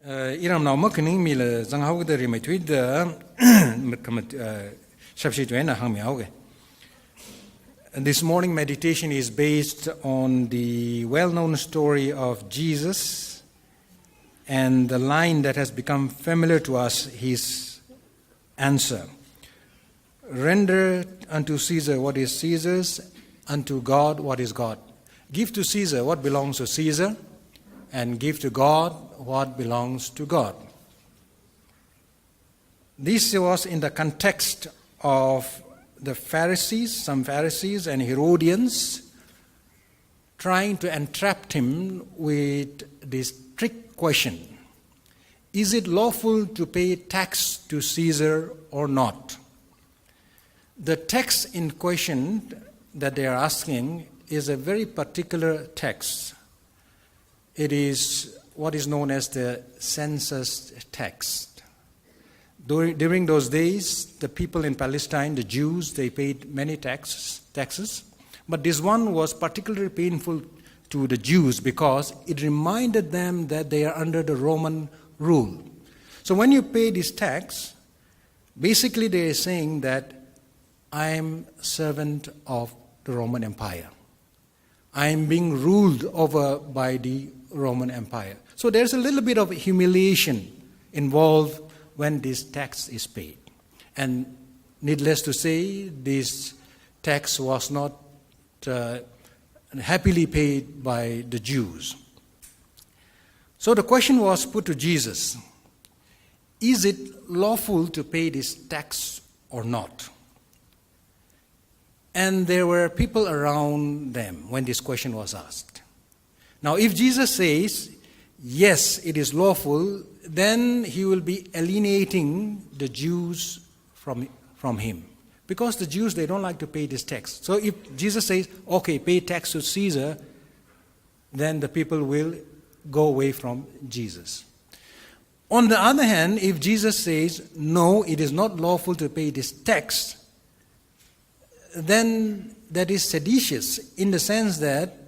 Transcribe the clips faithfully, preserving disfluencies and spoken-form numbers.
Uh, iramnao makhaning mila zanghaoda rimeithuida, makamat, uh, shapshi tuena hāngmihaoga. This morning meditation is based on the well-known story of Jesus and the line that has become familiar to us, his answer. "Render unto Caesar what is Caesar's, unto God what is God." Give to Caesar what belongs to Caesar, and give to God what belongs to God. This was in the context of the Pharisees, some Pharisees and Herodians, trying to entrap him with this trick question: "Is it lawful to pay tax to Caesar or not?" The tax in question that they are asking is a very particular tax. It is what is known as the census tax. Dur-, during those days, the people in Palestine, the Jews, they paid many taxes, taxes, but this one was particularly painful to the Jews because it reminded them that they are under the Roman rule. So when you pay this tax, basically they are saying that, "I am servant of the Roman Empire. I am being ruled over by the Roman Empire." So there's a little bit of humiliation involved when this tax is paid. And needless to say, this tax was not, uh, happily paid by the Jews. So the question was put to Jesus: "Is it lawful to pay this tax or not?" And there were people around them when this question was asked. Now, if Jesus says, "Yes, it is lawful," then he will be alienating the Jews from, from him. Because the Jews, they don't like to pay this tax. So if Jesus says, "Okay, pay tax to Caesar," then the people will go away from Jesus. On the other hand, if Jesus says, "No, it is not lawful to pay this tax," then that is seditious in the sense that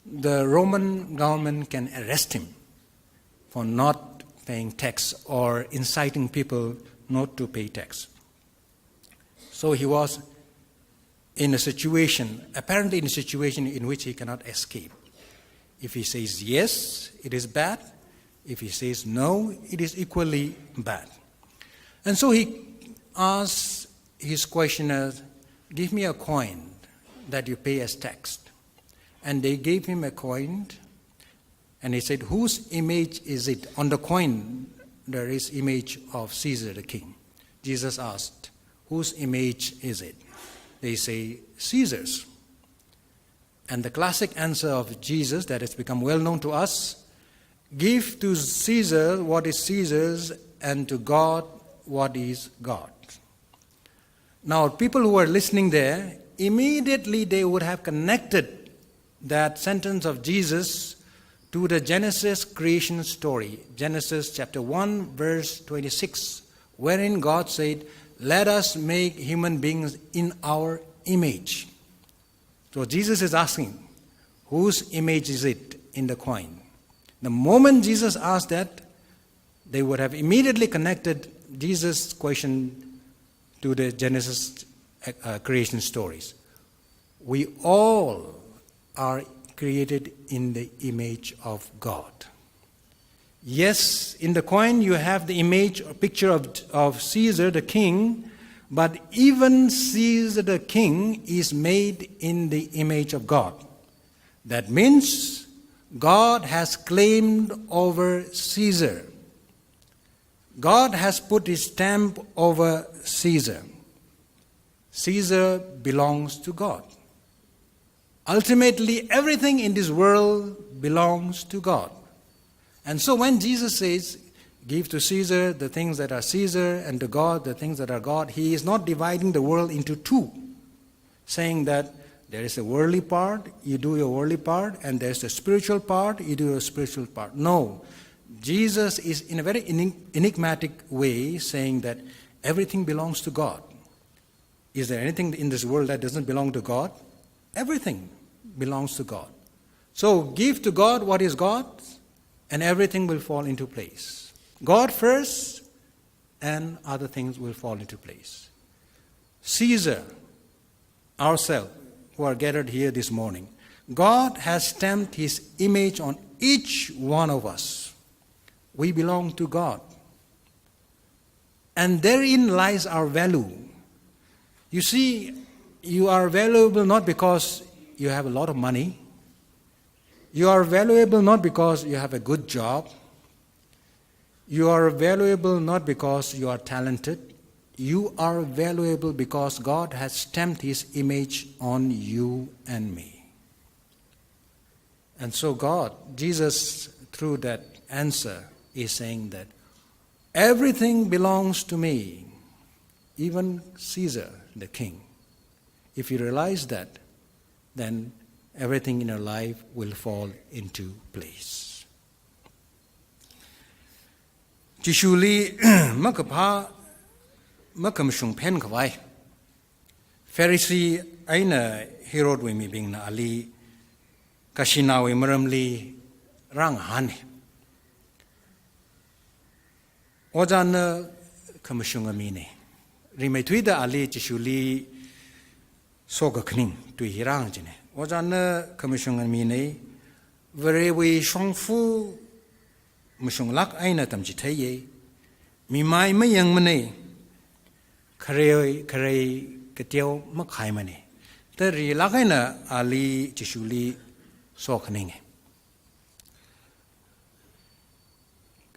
the Roman government can arrest him for not paying tax or inciting people not to pay tax. So he was in a situation, apparently in a situation in which he cannot escape. If he says yes, it is bad. If he says no, it is equally bad. And so he asks his questioners, "Give me a coin that you pay as tax." And they gave him a coin, and he said, "Whose image is it?" On the coin, there is image of Caesar the king. Jesus asked, "Whose image is it?" They say, "Caesar's." And the classic answer of Jesus that has become well known to us: "Give to Caesar what is Caesar's, and to God what is God." Now, people who were listening there, immediately they would have connected that sentence of Jesus to the Genesis creation story, Genesis chapter one, verse twenty-six, wherein God said, "Let us make human beings in our image." So Jesus is asking, "Whose image is it in the coin?" The moment Jesus asked that, they would have immediately connected Jesus' question to the Genesis, uh, creation stories. We all are created in the image of God. Yes, in the coin you have the image or picture of, of Caesar the king, but even Caesar the king is made in the image of God. That means God has claimed over Caesar. God has put his stamp over Caesar. Caesar belongs to God. Ultimately, everything in this world belongs to God. And so when Jesus says, "Give to Caesar the things that are Caesar, and to God the things that are God," he is not dividing the world into two, saying that there is a worldly part, you do your worldly part, and there's the spiritual part, you do your spiritual part. No. Jesus is, in a very enig-, enigmatic way, saying that everything belongs to God. Is there anything in this world that doesn't belong to God? Everything belongs to God. So give to God what is God's, and everything will fall into place. God first, and other things will fall into place. Caesar, ourselves, who are gathered here this morning, God has stamped his image on each one of us. We belong to God. And therein lies our value. You see, you are valuable not because you have a lot of money. You are valuable not because you have a good job. You are valuable not because you are talented. You are valuable because God has stamped his image on you and me. And so God, Jesus, through that answer, is saying that everything belongs to me, even Caesar, the king. If you realize that, then everything in your life will fall into place. Jishuli makaphā, makamashung phen khavai Pharisee eina Herod wui mibingna ali Kashinawui maramli rāngahāna. Ojā, na khamashunga mina. Rimeithuida ali Jishuli sokakhaning tui hi rānga jina. Ojā, na khamashunga mina, Varewui shongfa mashunglāk eina tamchitheiya. Mimai mayangmana, kharei, kharei kateo makhaimana. Da rilāk eina ali Jishuli sokhaninga.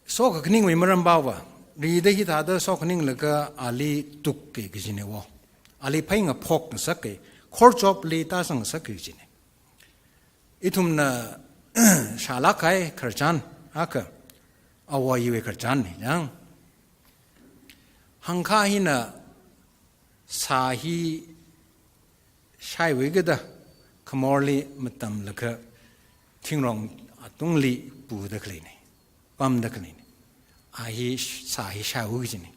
Sokhaningwui maram pava, rida hithāda sokhaninglaga ali tukkei kajina wo. Ali phei ngaphok ngasakkei, khorchopli tāsang ngasakkei kajina. Ithumna shālāk kahai khararchan akha, āwo ayiwui khararchanna, yang. Hangkha hina sā hi shaiwui kida khamorli matamlaga thingrong atungli puda khaleina, pamda khaleina. A hi sā hi shaiwui kajina.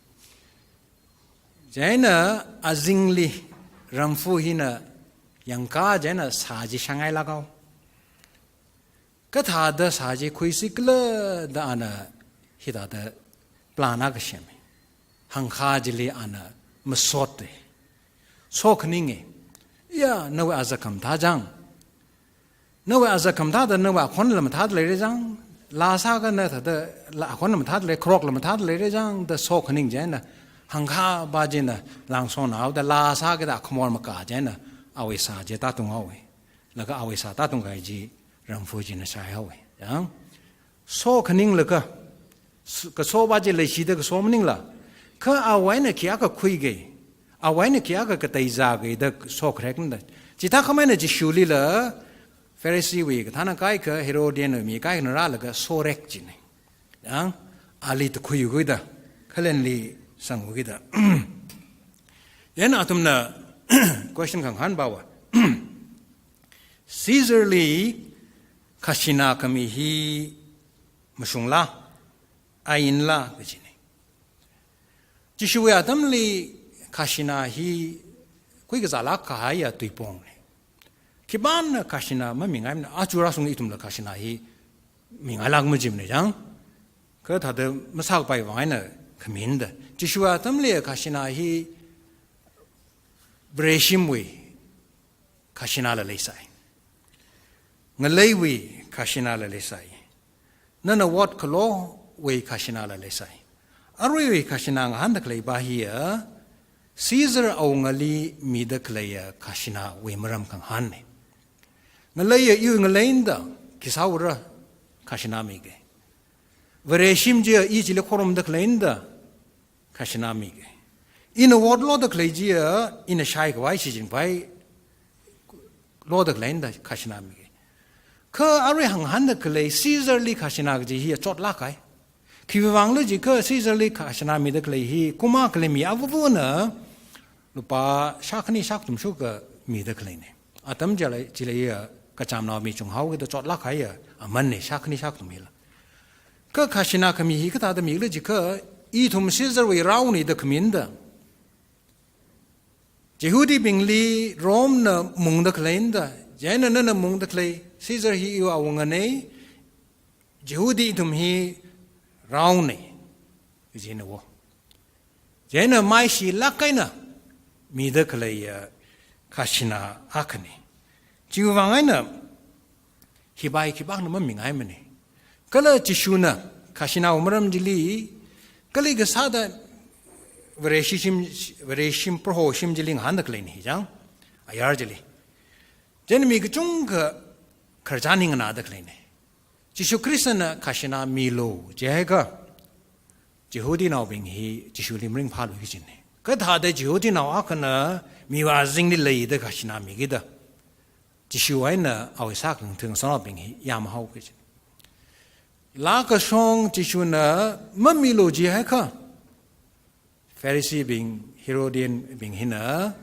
Chieina azingli ramfa hina yangkā chieina sā chi shangailāk haowa. Kathāda sā chi khuisi khala da ana hithāda plan akha sema. Hangkha chili ana masotta. Sokhaninga. Ya, nawui azak khamathā chang. Nawui azak khamathāda nawui akhonla mathāda leira chang. Laa sākha na thāda la akhonla mathāda lei, kharokla mathāda leira chang da sokhaning chieina, hangkha pa china langsona haoda laa sākida khamor makā chieina awui sā chi tātung haowa. Laga awui sā tātung kahai chi ramfa china shaihaowa. Yang, sokhaninglaga, s-, kaso pa chi leishida kaso maningla, kha awui eina khikha khuikei, awui eina khikha katei zākei da sokharekna da. Chithākhamei eina Jishulila Phariseewui kathāna kaikha, Herodianwui mi kaikhana rālaga sorek jina. Yang, ali takhuiwui kida, khalenli sangwui kida. Yang athumna question khangahān pava, Caesarli khashina khami hi mashungla, ainla kajina. Jishuwui atamli khashina hi khuikazālāk kahaiya tuipongna. Khipāna khashina mamingaimana, aja rāshungli ithumla khashina hi mingailāk majimana yang. Kathāda masākapai vang eina khaminda. Jishuwui atamli khashina hi Vareshimwui khashinala leisai. Ngaleiwui khashinala leisai. Nana ot khalowui khashinala leisai. Aruiwui khashina ngahānda khalei pa hiya, Caesar awungali mida khaleiya khashinawui maram khangahānna. Ngaleiya iwui ngalei eina da, khi sāura khashina mika. Vareshim chiya i chili khorumda khalei eina da, khashina mika. Ina ot loda khalei chiya, ina shaikhavai shichinpai loda khalei eina da khashina mika. Kha arui hāngda khalei Caesarli khashina kaji hiya chotlāk kahai. Khiwui vangla jiakha Caesarli khashina mida khalei hi, kum akhali mi avāvana lupā shākhani shākathum shukha mida khaleina. Atam chila, chila ya kachamnao mi chunghaokida chotlāk kahaiya amanna, shākhani shākathum hila. Kha khashina khami hi kathāda mikhala jiakha, ithum Caesarwui raona da khaminda. Jihudibingli Romena mungda khalei eina da, chieina nana mungda khalei Caesar hi iwui awungana, Jihudi ithum hi raona. Jina wo. Chieina maishilāk eina mida khaleiya khajana akhana. Chiwui vang eina hiwui khipākhana mamingaimana. Kala Jishuna khajanawui maram chili, kali kasāda Vare shim, Vare shim, Proho shim chili ngahānda khaleina hi chang, ayar chili. Chieina mi kachungkha khararchan hi nganāda khaleina. Jishu Khristana khajana milu jiakha, Jihudinaobing hi Jishuli maringphālui kajina. Kathāda Jihudinao akhana miwui azingli leida khajana mikida, Jishu eina awui sākhangatha ngasotnaobing hi yamhao kajina. Laa kashong Jishuna mamilu jiakha, Phariseebing, Herodianbing hina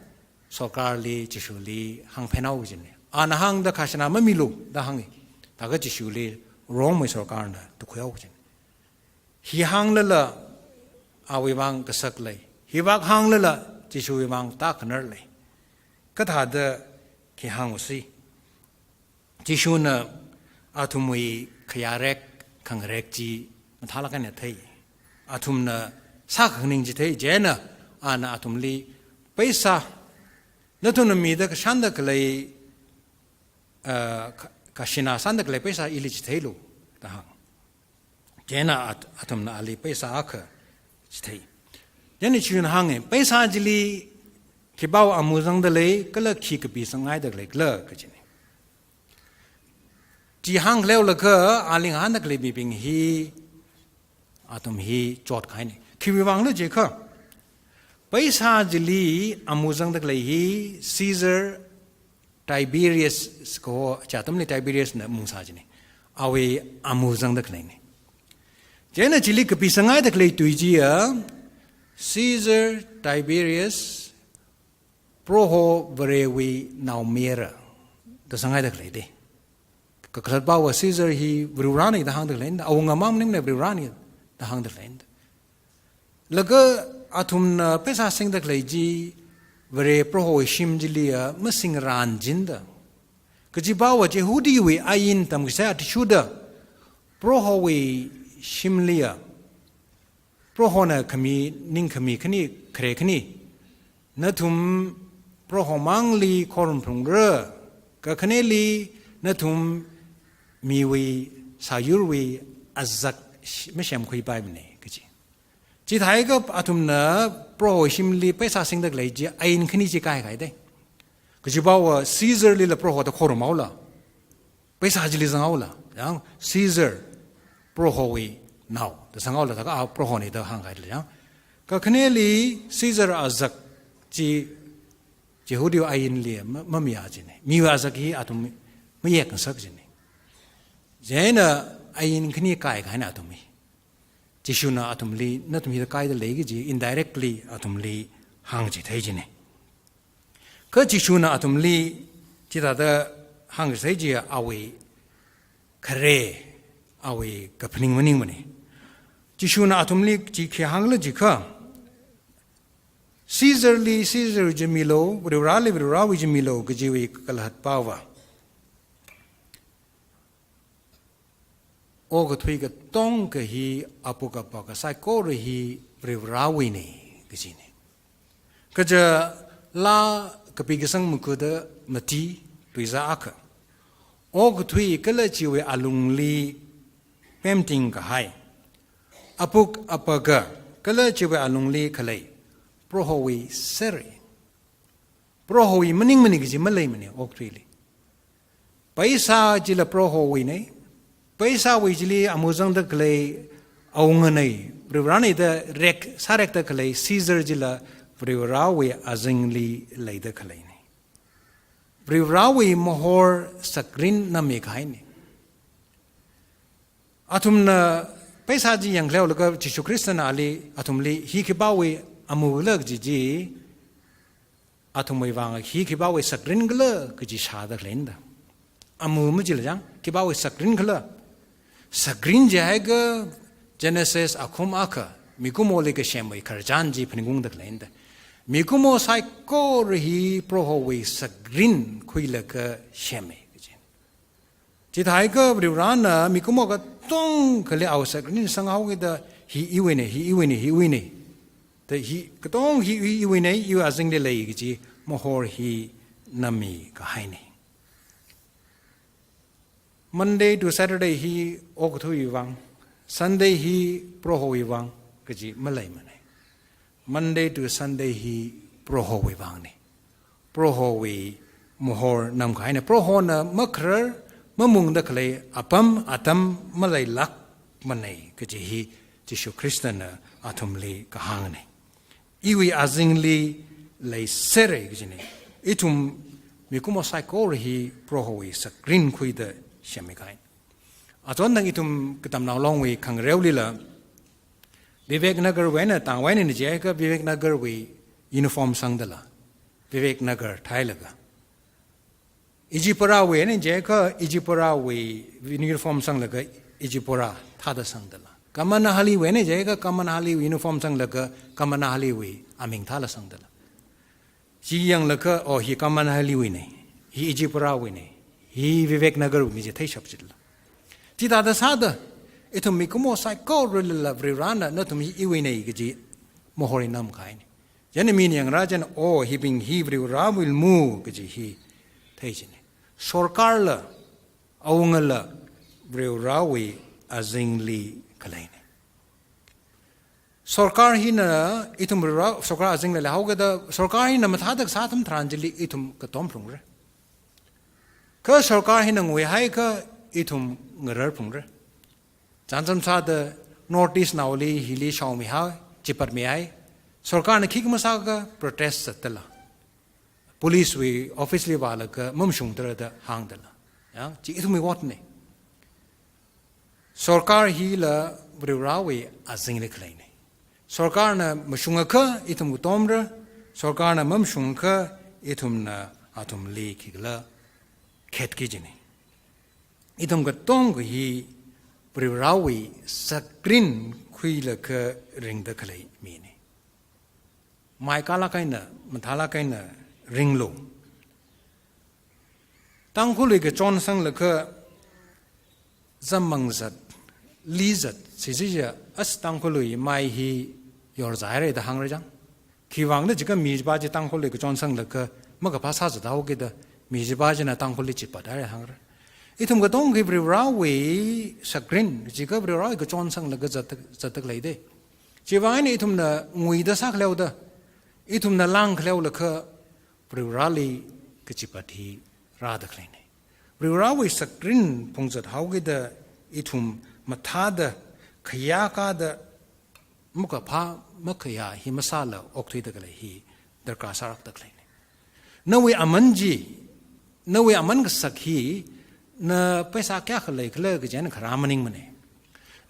sorkarli, Jishuli hāngphenhao kajina. Ana hāngda khajana mamilu da hānga. Thākha Jishuli Rome wui sorkarna tukhuihao kajina. Hi hānglala awui vang kasak lei. Hi vak hānglala Jishuwui vang tākhanar lei. Kathāda khi hāngusi. Jishuna athumwui khayārek khangarek chi mathālāk eina thei. Athumna sākhaning chi thei, chieina ana athumli paisa, nathumna mida kashanda khalei, ah, kha-, khajana shanda khalei paisa ili chitheilu da hānga. Chieina at-, athumna ali paisa akha chithei. Chieina Jishuna hānga, paisa chili khipāwui amu zangda lei, kala khi kapi sangngaida leikhala kajina. Chi hāngkhaleolakha ali ngahānda khalei mibing hi, athum hi chotkahaina. Khiwui vangla jiakha, paisa chili amu zangda khalei hi Caesar Tiberius kaho, chi atamli Tiberiusna mungsā china. Awui amu zangda khaleina. Chieina chili kapi sangngaida khalei tui chiya, Caesar Tiberius Proho Varewui naomayara da sangngaida khalei da. Kakhalatpava Caesar hi Varivarana da hāngda khaleina, awunga mang maningmana, Varivarana da hāngda khaleina. Laga athumna paisa singda khalei chi Vare Prohowui shim chiliya masingrān jinda. Kajipava Jihudiwui ain tamkasā athishurda Prohowui shimliya, Prohona khami, ningkhami khani, khare khani, nathum Proho mangli khorumphungra, kakhaneli nathum miwui sāyurwui azak sh-, masemkhuipaimana kaji. Chithākha athumna Proho shimli paisa singda khalei chi ain khani chi kaikahai da. Kajipava Caesar lila Proho da khorumhaola, paisa chili zanghaola, yang Caesar Prohowui nao da zanghaola, thākha a Prohona da hāngkahaila yang. Kakhaneli Caesar azak chi Jihudiwui ainli ma-, mamiya china. Miwui azak hi athum mayekngasak china. Chieina ain khani kaikahaina athum hi. Jishuna athumli, nathum hithāda kaida lei kaji indirectly athumli hāngchithei china. Kha Jishuna athumli chithāda hāngchithei chiya awui khare, awui kaphaning maningmana. Jishuna athumli chi khi hāngla jiakha, Caesarli Caesarwui chi milu, Varivarali Varivarawui chi milu kajiwui kakhalatpava, okathui katonga hi, apuk apaga saikora hi Varivarawuina kajina. Kaja laa kapi kasang makuda mati tuiza akha, okathui kala chiwui alungli pemting kahai, apuk apaga kala chiwui alungli khalei Prohowui sera. Prohowui maningmana kaji maleimana okathuili. Paisa chila Prohowuina, paisawui chili amu zangda khalei awungana, Varivarana da rek, sārekda khalei Caesar chila Varivarawui azingli leida khaleina. Varivarawui mahor sakrin nammi kahaina. Athumna paisa chi yangkhaleolaga Jishu Khristana ali, athumli hi khipāwui amula kaji chi, athumwui vang hi khipāwui sakrin khala kaji shāda khaleina da. Amu machila chang, khipāwui sakrin khala. Sakrin jiakha Genesis akhum akha, mikumoli kasemwui khararchan chi phaningungda khaleina da. Mikumo saikora hi Prohowui sakrin khuilaga sema kaji. Chithākha Varivarana mikumo katongali awui sakrin sanghaokida Hi iwuina, hi iwuina, hi iwuina. Da hi, katong hi, hi iwuina, iwui azingli lei kaji mohor hi nammi kahaina. Monday to Saturday hi okathuiwui vang, Sunday hi Prohowui vang kaji maleimana. Monday to Sunday hi Prohowui vangna. Prohowui mohor namkahaina. Prohona makharar mamungda khalei apam atam maleilākmana kaji hi Jishu Khristana athumli kahāngna. Iwui azingli leisera kajina. Ithum mikumo saikora hi Prohowui sakrin khuida semmi kahai. Achondang ithum Katamnao Longwui khangareolila, Vivek Nagar wui eina tangwui eina jiakha Vivek Nagar wui uniform sangdala, Vivek Nagar thailaga. Ijipara wui eina jiakha Ijipara wui uniform sanglaga Ijipara thāda sangdala. Kamanahali wui eina jiakha Kamanahali wui uniform sanglaga Kamanahali wui aming thāla sangdala. Chi yanglaga, oh, hi Kamanahali wuina, hi Ijipara wuina, hi Vivek Nagar wui mi chi theishap chitla. Chithāda sāda, ithum mikumo saikoralila Varivarana nathum hi iwuina kaji mohor hi namkahaina. Chieina mina yangra chieina, oh, hibing hi Varivarawui lmu kaji hi theichina. Sorkarla, awungala Varivarawui azingli khaleina. Sorkar hina ithum Varivara, sorkar azingli leihaokida, sorkar hina mathāda kasā atam tharan chili ithum katom phungra. Kha sorkar hina nguihaiakha ithum ngarar phungra. Chānjam sāda North East naoli hili shaomihai, chipatmihai. Sorkarna khikha masāakha protest zatdala, police wui office li vālaga mamashungthara da hāngdala. Ya, chi ithumwui otna. Sorkar hila Varivarawui azingli khaleina. Sorkarna mashungakha ithum katomra, sorkarna mamashungakha ithumna athumli khikhala khetki kajina. Ithum katonga hi Varivarawui sakrin khuilaga ringda khalei mina. Mai kalāk eina, mathālāk eina ringlu. Tangkhulwui kachon sanglaga zammang zat, li zat, sisi ja, as Tangkhulwui mai hi yorzāhaira da hāngra chang. Khiwuivang da jiakha mi chipa chi Tangkhulwui kachon sanglaga makaphā sāzathaokida, mi chipa china Tangkhulli chipathaira hāngra. Ithum katonga hi Varivarawui sakrin, jiakha Varivarawui kachon sanglaga zat, zatda khaleida. Chiwuivang eina ithumna nguida sākhaleoda, ithumna langkhaleolaga Varivarali kachipat hi rāda khaleina. Varivarawui sakrin phungzathaokida ithum mathāda, khayā kāda, makaphā makhayā hi masāla okthuida khalei hi darkar sālākda khaleina. Nawui aman chi, nawui aman kasak hi, na paisa kayākha leikhala kaji eina kharā maningmana.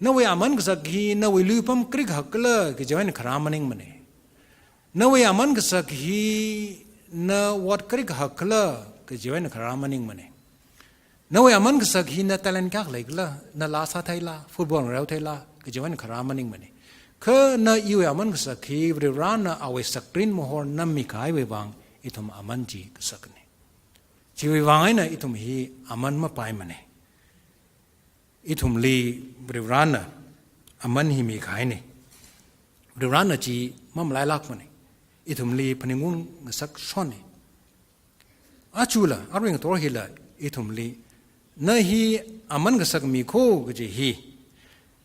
Nawui aman kasak hi, nawui luipam karik hakkhala kaji eina kharā maningmana. Nawui aman kasak hi, na ot karik hakkhala kaji eina kharā maningmana. Nawui aman kasak hi na talent kayākha leikhala, na laa sātheila, football ngareo theila, kaji eina kharā maningmana. Kha na iwui aman kasak hi Varivarana awui sakrin mohor nammikahaiwui vang ithum aman chi kasakna. Chiwui vang eina ithum hi aman mapaimana. Ithumli Varivarana aman hi mikahaina. Varivarana chi mamalailākmana. Ithumli phaningung ngasak shonna. Achula, arui ngathor hila ithumli, na hi aman kasak mikho kaji hi,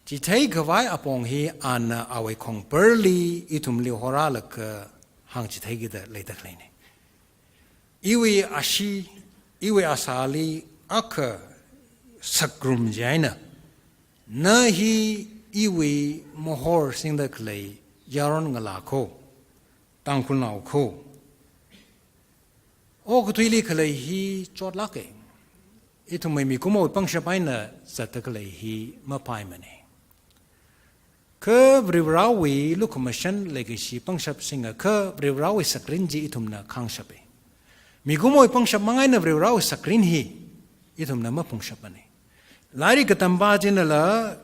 chitheikhavai apong hi ana awui khongparli ithumli horālaga hāngchitheikida leida khaleina. Iwui ashee, iwui asāli akha sakrum chieina, na hi iwui mahor singda khalei yaron ngalākho, Tangkhulnaokho. Okathuili khalei hi chotlāka. Ithumwui mikumowui pangshap eina zatda khalei hi mapaimana. Kha Varivarawui lukhamashan leikashi pangshap singakha Varivarawui sakrin chi ithumna khāngshapa. Mikumowui pangshap mang eina Varivarawui sakrin hi ithumna maphungshapmana. Lairik katamba chinala,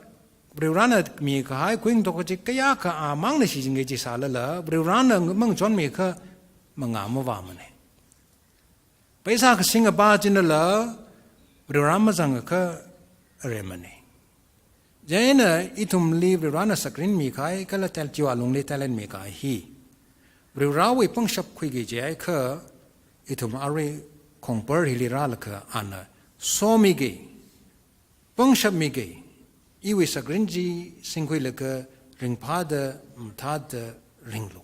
Varivarana mikahai kuingatok kaji kayākha amangna shichinga chi sālala, Varivarana mangachonmiakha mangā mavāmana. Paisa kasingapa chinala, Varivara mazangakha aremana. Chieina ithumli Varivarana sakrin mikahai kala tal chiwui alungli talent mikahai hi Varivarawui pangshap khuiki jiakha, ithum arui khongpar hili rālaga ana somiki, pangshap miki, iwui sakrin chi singkhuilaga ringphāda, mathāda ringlu.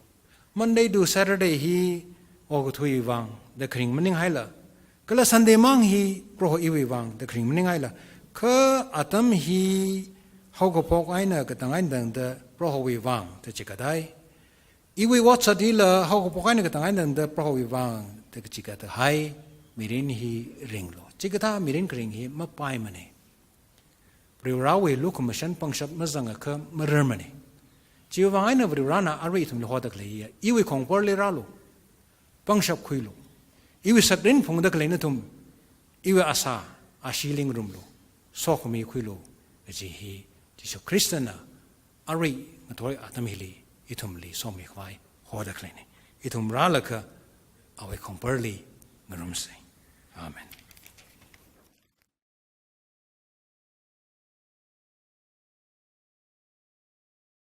Monday to Saturday hi okathuiwui vang da kharing maninghaila, kala Sunday mang hi Proho iwui vang da kharing maninghaila, kha atam hi haokaphok eina katang eina tangda Prohowui vang da chikathai, iwui otsak hila haokaphok eina katang eina tangda Prohowui vang da kachikathahai mirin hi ringlu. Chikathā mirin kharing hi mapaimana. Varivarawui lukhamashan pangshap mazangakha mararmana. Chiwui vang eina Varivarana arui ithumli hoda khalei hiya, iwui khongparli rālu, pangshap khuilu, iwui sakrin phungda khalei nathum, iwui asā, ashee ngarumlu, sokhami khuilu kaji hi Jishu Khristana arui ngathor atam hili ithumli somikhavai hoda khaleina. Ithum rālaga awui khongparli ngarumsa. Amen.